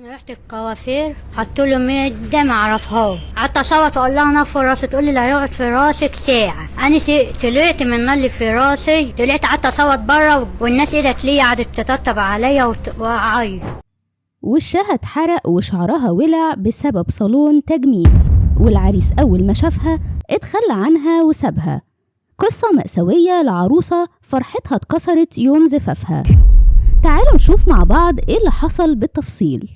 انا رحت الكوافير، حطوا له مادة ما اعرفهاش، قعدت اصوت واقول لها نار في راسي، تقول لي اللي هيقعد في راسك ساعة. انا طلعت من النار اللي في راسي، طلعت قعدت اصوت بره والناس ايدت لي، قعدت تطبطب عليا واعيط. وشها اتحرق وشعرها ولع بسبب صالون تجميل، والعريس أول ما شافها اتخلى عنها وسابها. قصة مأساوية لعروسة فرحتها اتكسرت يوم زفافها. تعالوا نشوف مع بعض ايه اللي حصل بالتفصيل.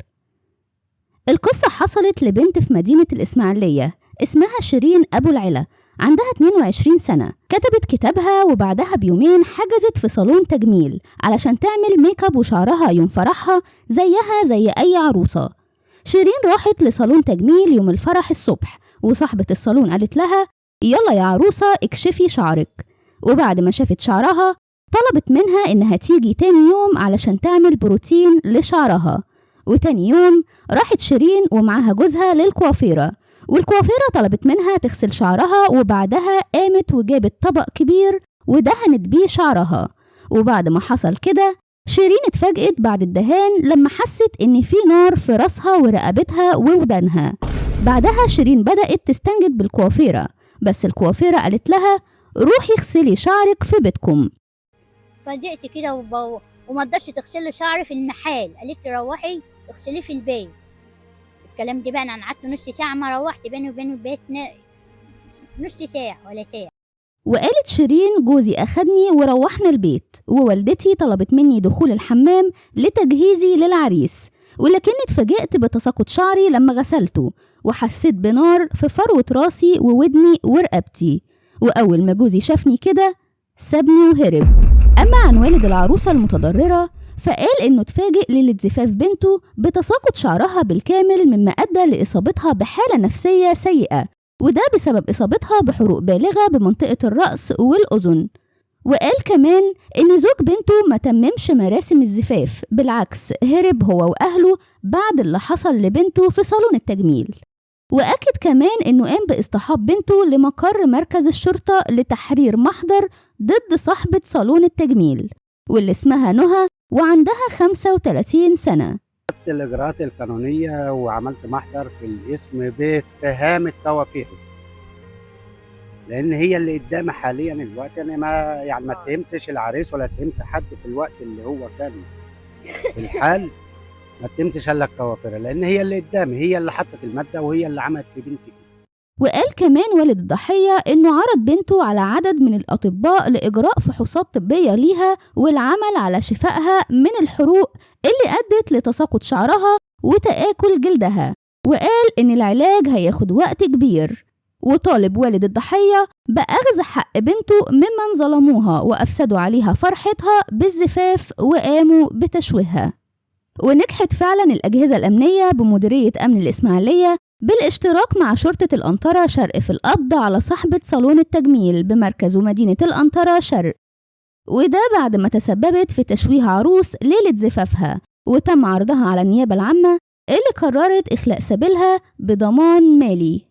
القصة حصلت لبنت في مدينة الإسماعيلية اسمها شيرين أبو العلا، عندها 22 سنة. كتبت كتابها وبعدها بيومين حجزت في صالون تجميل علشان تعمل make up وشعرها يوم فرحها زيها زي أي عروسة. شيرين راحت لصالون تجميل يوم الفرح الصبح، وصاحبة الصالون قالت لها يلا يا عروسة اكشفي شعرك. وبعد ما شافت شعرها طلبت منها إنها تيجي تاني يوم علشان تعمل بروتين لشعرها. وتاني يوم راحت شيرين ومعاها جوزها للكوافيرة، والكوافيرة طلبت منها تغسل شعرها، وبعدها قامت وجابت طبق كبير ودهنت بيه شعرها. وبعد ما حصل كده شيرين اتفاجئت بعد الدهان لما حست إن في نار في راسها ورقبتها وودانها. بعدها شيرين بدأت تستنجد بالكوافيرة، بس الكوافيرة قالت لها روحي اغسلي شعرك في بيتكم. فضقت كده وما رضتش تغسلي شعري في المحل، قالت لي روحي اغسليه في البيت. الكلام ده بقى انا قعدت نص ساعة ما روحت، بيني وبين البيت نص ساعة ولا ساعة. وقالت شيرين جوزي أخدني وروحنا البيت، ووالدتي طلبت مني دخول الحمام لتجهيزي للعريس، ولكني اتفاجئت بتساقط شعري لما غسلته، وحسيت بنار في فروة راسي وودني ورقبتي. وأول ما جوزي شافني كده سابني وهرب. أما عن والد العروسة المتضررة فقال إنه اتفاجئ ليلة زفاف بنته بتساقط شعرها بالكامل، مما أدى لإصابتها بحالة نفسية سيئة، وده بسبب إصابتها بحروق بالغة بمنطقة الرأس والأذن. وقال كمان إن زوج بنته ما تممش مراسم الزفاف، بالعكس هرب هو وأهله بعد اللي حصل لبنته في صالون التجميل. وأكد كمان إنه قام باصطحاب بنته لمقر مركز الشرطة لتحرير محضر ضد صاحبة صالون التجميل واللي اسمها نهى وعندها 35 سنة. خدت الإجراءات القانونية وعملت محضر في الاسم باتهام الكوافير، لأن هي اللي قدامي حاليا الوقت. أنا ما اتهمتش العريس ولا اتهمت حد في الوقت اللي هو كان في الحال، ما اتهمتش إلا الكوافير، لأن هي اللي قدامي، هي اللي حطت المادة وهي اللي عملت في بنتي كده. وقال كمان والد الضحية إنه عرض بنته على عدد من الأطباء لإجراء فحوصات طبية ليها والعمل على شفائها من الحروق اللي أدت لتساقط شعرها وتآكل جلدها، وقال إن العلاج هياخد وقت كبير. وطالب والد الضحية بأخذ حق بنته ممن ظلموها وأفسدوا عليها فرحتها بالزفاف وقاموا بتشويهها. ونجحت فعلا الأجهزة الأمنية بمديرية أمن الإسماعيلية بالاشتراك مع شرطة القنطرة شرق في القبض على صاحبة صالون التجميل بمركز مدينة القنطرة شرق، وده بعد ما تسببت في تشويه عروس ليلة زفافها، وتم عرضها على النيابة العامة اللي قررت إخلاء سبيلها بضمان مالي.